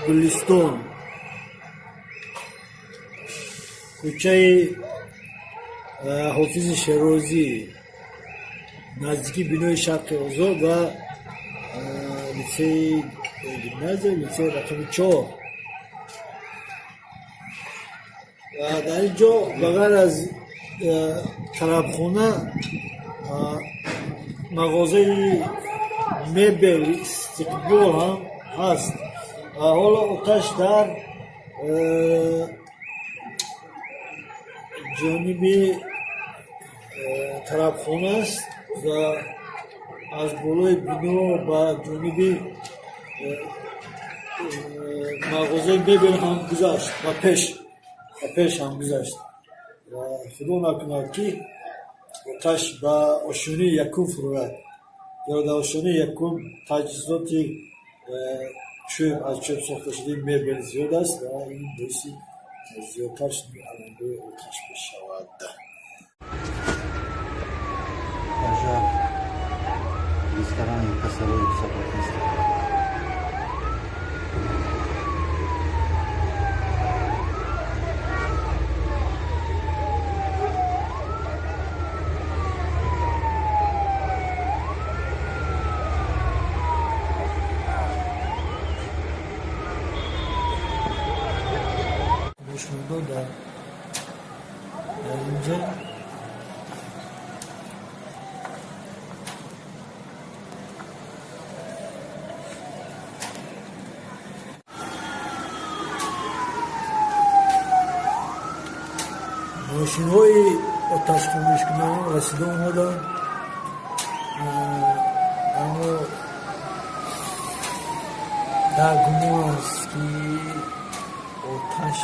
Гулистон, кӯчаи Ҳофизи Шерозӣ, наздики бинои Шарқи Озод ва литсеи гимназия, литсеи рақами 4. Дар ин ҷо ба ғайр аз тарабхона мағозаи мебел Истиқбол ҳам ҳаст. Ҳоло оташ дар ҷониби тарабхона аст ва аз болои бино ба ҷониби мағозаи мебел ҳам гузашт, ба пеш ҳам гузашт. Ва худо накунад, ки оташ ба ошёнаи якум фурӯяд, ё дар ошёнаи якум таҷҳизоти чӯб, аз чӯб сохташудаи мебел зиёд аст ва ин боиси зиёдтар шудани алангои оташ мешавад. Пожар в ресторане Косовой безопасности. Мошинҳо дар инҷа мошинҳои оташхомӯшкунон расида омаданд, аммо дар гумон аст, ки оташ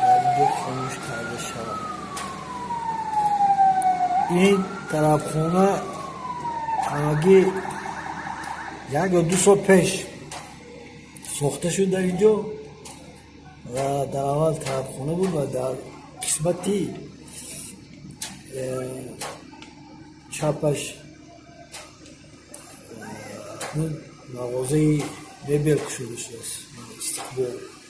дар инҷо хомӯш карда шавад. Ин тарабхона ҳамагӣ 1 ё 2 сол пеш сохта шуд дар инҷо ва дар аввал тарабхона буд ва дар қисмати чапаш акнун мағозаи мебел кушода шудааст, Истиқбол.